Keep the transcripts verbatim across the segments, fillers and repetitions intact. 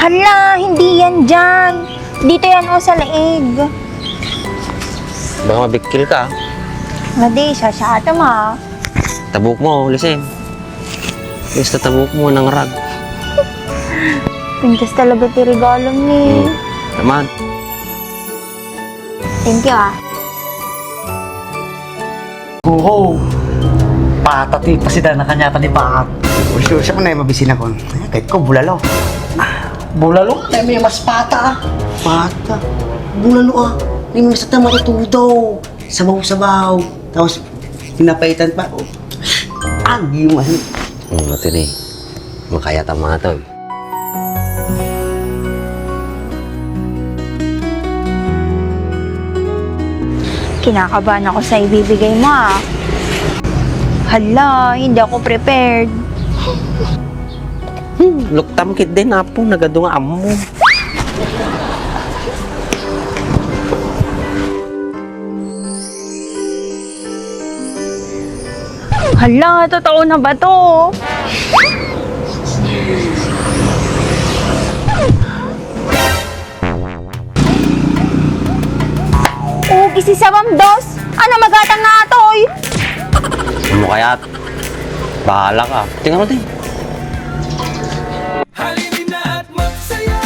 Hala, hindi yan dyan. Dito yan, o, sa leeg. Baka mabikkil ka. Madi, siya, siya, ata ma. Tabuk mo, listen. Basta tabuk mo, nangrag. Pintas talaga ti regalo ni. Hmm. Naman. Thank you, ah. Kuko, pata ti pasidan na kaniata ni Paak. Uy, sure, siya man ay mabisin ako. Ay, kahit ko, bulalo. Ah, bulalo? Ay, may mas pata, ah. Pata? Bulalo, ah. May mas ata matutudaw. Sabaw-sabaw. Tapos, pinapaitan pa. Agi man. Hmm, matini. Makayat ang mga to, eh. Kinakabahan ako sa ibibigay mo, ah. Hala, hindi ako prepared. Hmm, luktam kit din, apo, nagadu nga ammo. Hala, totoo na ba to? Ug isisabam dos? Ano magatang nga atoy? Ano kaya? Bahala ka. Tingnan mo din. Halina at magsaya,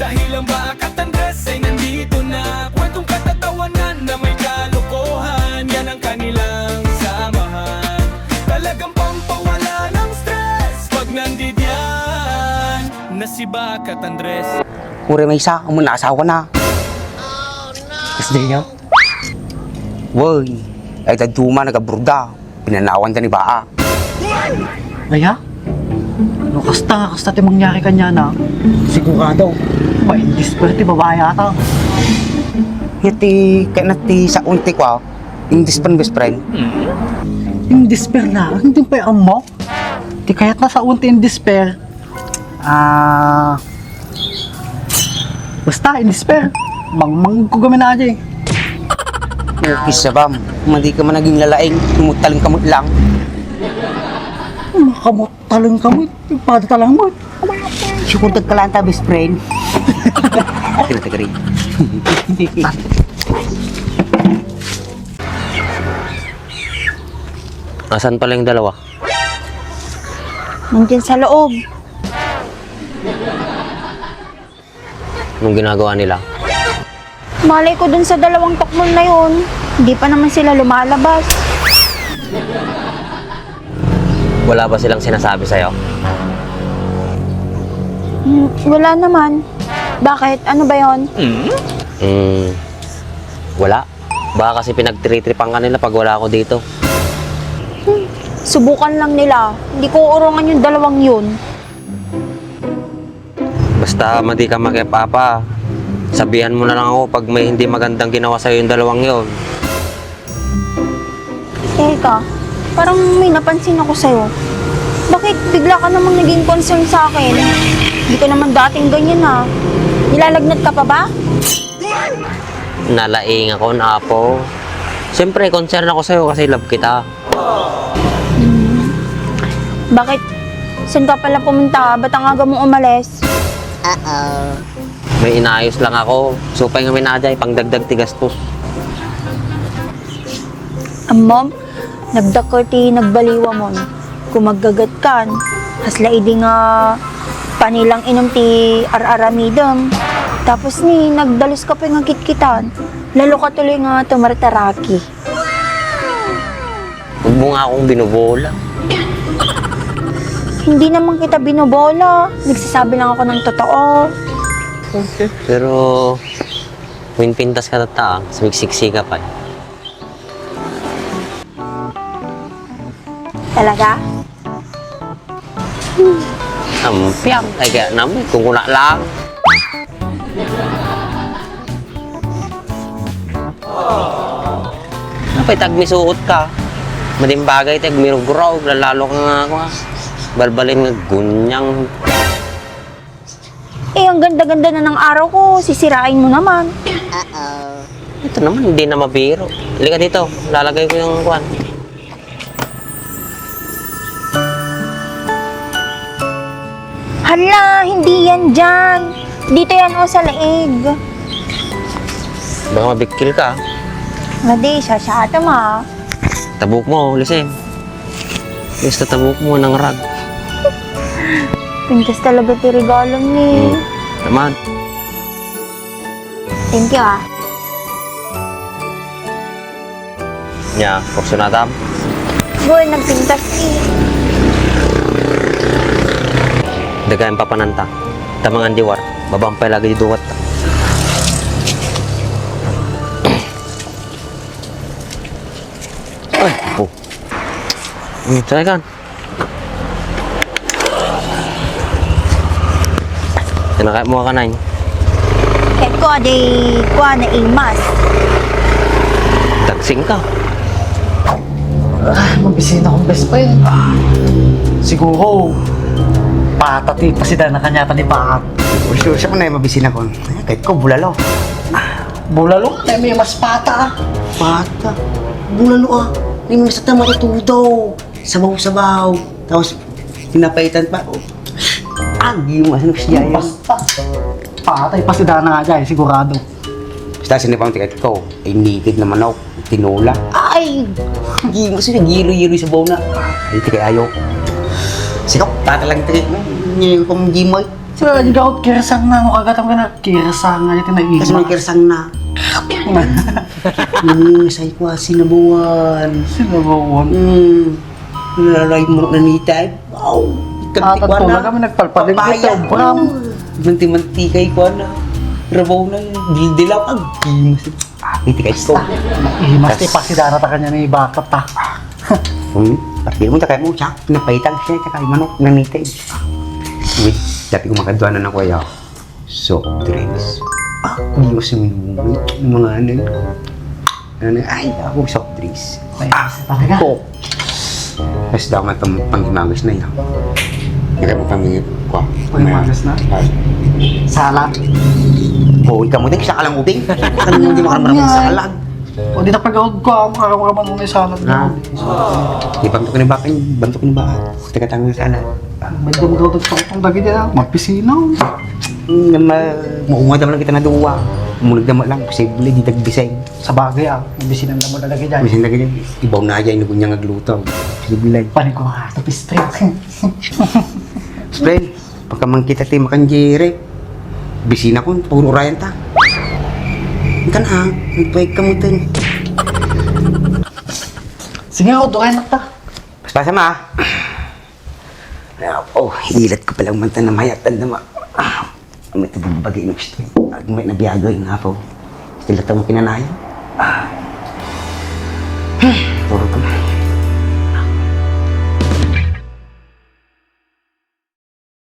dahil ang Baak at Andres ay nandito na. Kwentong katatawanan na may kalokohan, yan ang kanilang samahan. Talagang pampawala ng stress pag nandidiyan na si Baak at Andres. Uray maysa, ammon nga asawa na. Kas di niya? Woy, ay, dadduma, nagabruda. Pinanawanda ni Baak. Aya? No kasta nga kasta ti mangyari kaniana, sigurado, maindisper ti babai ata. Iti kayat ti saon ti kua, indisper, best friend. Indisper na, hindi pa ammo. Ti kayat na saon ti indisper. Ah, basta, indisper. Mangmangko kami na aja eh. Okay, sabam. Madi ka man naging lalaing, tumutaling kamot lang. Makamot talang kamot, pada talang mo. Sure, tagkalanta, best friend. Akin na, tagarin. Asan pala yung dalawa? Nandiyan sa loob. Anong ginagawa nila? Malay ko dun sa dalawang tukmol na yun. Hindi pa naman sila lumalabas. Wala ba silang sinasabi sa'yo? Hmm, wala naman. Bakit? Ano ba yon? Hmm, wala. Baka kasi pinagtritripan ka nila pag wala ako dito. Hmm, subukan lang nila. Hindi ko uurungan yung dalawang yun. Basta madi ka makiapapa, sabihan mo na lang ako pag may hindi magandang ginawa sa'yo yung dalawang yon. Teka, parang may napansin ako sa'yo. Bakit bigla ka namang naging concern sa akin? Hindi ka naman dating ganyan, ah. Nilalagnat ka pa ba? Nalaing ako, apo. Siyempre, concern ako sa'yo kasi love kita. Hmm. Bakit? Saan ka pala pumunta? Ba't ang aga mong umalis? Uh-oh. May inayos lang ako. Supay nga minadya, ipangdagdag ti gastos. Ammom, nagdakkel ti nagbaliwamon. Gumaggagat kan, kasla idi nga panilang inum ti ar-aramidem. Tapos ni, nagdalus ka pay nga kitkitan. Lalo ka tuloy nga tumartaraki. Huwag mo nga akong binubola. Hindi naman kita binubola. Nagsasabi lang ako ng totoo. Pero, winpintas ka tatta, ah. Sumiksik-sika pa, eh. Talaga? Ampiang, ay kaya naman, kung kuna lang. Apay, tagmisuot ka. Madimbagay, tagmirugurog, lalalo ka nga ako, ah. Balbalin nga gunyang. Eh, ang ganda-ganda na ng araw ko, sisirain mo naman. Uh-oh. Ito naman, hindi na mabiro. Halika dito, lalagay ko yung kuwan. Hala, hindi yan dyan. Dito yan, o, sa leeg. Baka mabikkil ka. Madi, siya, siya, ata ma. Tabuk mo, lisim. Basta tabuk mo, nangrag. Pintas talaga ti regalo ni. Hmm. Taman. Thank you, ah. Nya, porsyonadam? Boy, nagpintas ni. Dagayan papananta. Tamangan di war. Babang pay lagi di duwat. Ay, po. Hmm, saan ka? Ano kaya mo kanay? Kaya ko, di ko na imas. Tagsing ka. Ah, mabisina akong best friend. Ah, siguro, pata ti pasidana kanyata ni Paat. Uy, sure, siya man ay mabisina ko. Ay, kahit ko, bulalo. Bulalo? Ay, may mas pata, ah. Pata? Bulalo, ah. May mas tama ito daw. Sabaw-sabaw. Tapos, pinapaitan pa. Agi mo, asan siya yun? Basta. Patay, pasidana nga dyan, sigurado. Basta, sinipang tiket ko. Ay, native na manok. Tinola. Ay! Agi mo, sino? Giro-giro yung sabaw na. Ay, tiket ayo. Sino? Tatalang tiket mo. Ngayon kong gimoy. Sa ikaw, kirsang na, ano, kagatam ka na, kirsang nga, ito na Kasi may iba. Kirsang na. Hmm, say ko, ah, sinabawan. Sinabawan. Hmm. Lalay mo na nita. Wow. Tatag ko na. Kami nagpalpaling Papaya. Ito, bram. Hmm. Manti-mantikay ko na. Rabaw na. Dildila pag. Iti kay ko. Imas ti pasidara ta kanya ni bakit ta. Hmm. Tapi mo ta kay mo siya. Napaitan siya ta kay manok na nita. Wait, tapi ko makadwa na na kuya. Soft drinks. Ah, di ko suminuwi. Mga ano yun? Ano, ay, ako soft drinks. Ay, ah, talaga? Coke. Mas daw nga itong panghimagas na yan. Hindi mo pang-, kuha. Panghimagas na? Ay. Salad. Oo, ikaw mo din, siya ka lang ubing. Ano mo, hindi mo ka naman salad. O, di na pag-aud ko, ah, makakawa ka man ng salad na. Ah. Di bantok ni Baking, bantok ni Baking. Teka, tangan sa salad. May damdaw ng tongtong dagiti, ah. Mapisinaw. Hmm, na ma-, maunga naman lang kita na duwa. Munag naman lang, posible, di dagbisay. Sa bagay, ah, bisinan naman talaga dyan. Bisan talaga dyan. Ibaw na dyan, inugon niya nga agluto. Posible. Paano ko nga, tapis trip. Friend, pagkamangkita ti makanjere. Bisina ko, puro rayan ta. Kan ha, nagpayag ka mo dun. Sige, ako, dukayan na ta. Paspasa ma. Oh, ilat ko palang manta na mayatan na ma. Ah, may tabang bagay na gusto. At may nabiyagay nga ako. Sila tamo kinanayan. Ah. Hmm, turo ko na.